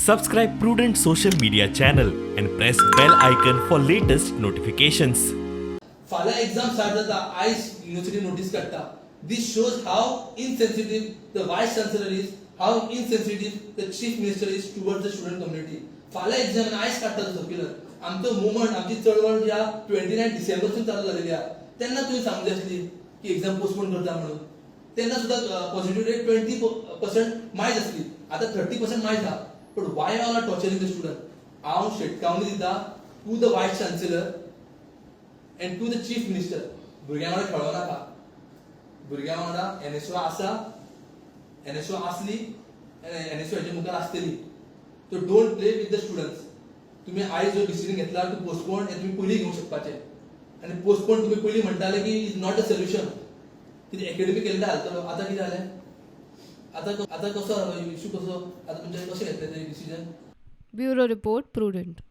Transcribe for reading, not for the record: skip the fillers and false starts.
Subscribe Prudent social media channel and press bell icon for latest notifications. फाल्यां exam start जाता, आयज university notice काडटा. This shows how insensitive the Vice Chancellor is, how insensitive the Chief Minister is towards the student community. फाल्यां exam, आयज काडटा तो circular. आमचो movement, आमची चळवळ जी आहा, 29 डिसेंबरसून चालू जालेली आहा. तेन्ना तुवें सांगूंक जाय आसली की एक्झाम पोस्टपोन करता म्हणून. तेन्ना सुद्दां पॉझिटिव्ह रेट 20% मायज आसली, आतां 30% मायज आहा. But why all are torturing the student? हांव शिटकावणी दिता to the Vice Chancellor and to the Chief Minister, भुरग्यां वांगडा खेळो नाका. भुरग्यां वांगडा एनएसयू आसा, एनएसयू आसली, एनएसयू हेच्या मुखार आसतली. So don't play with the students. तुम्ही आयज जो डिसिजन घेतला टू पोस्टपोन, हे तुम्ही पयलीं घेवंक शकपाचे आनी पोस्टपोन तुम्ही पयलीं म्हणटाले की is not a solution, कितें एकेडमिक कॅलेंडर हालतलो. आतां कितें जालें? आतां आतां कसो इशू कसो? आतां तुमच्यानी कशें घेतलें तें decision? Bureau Report, Prudent.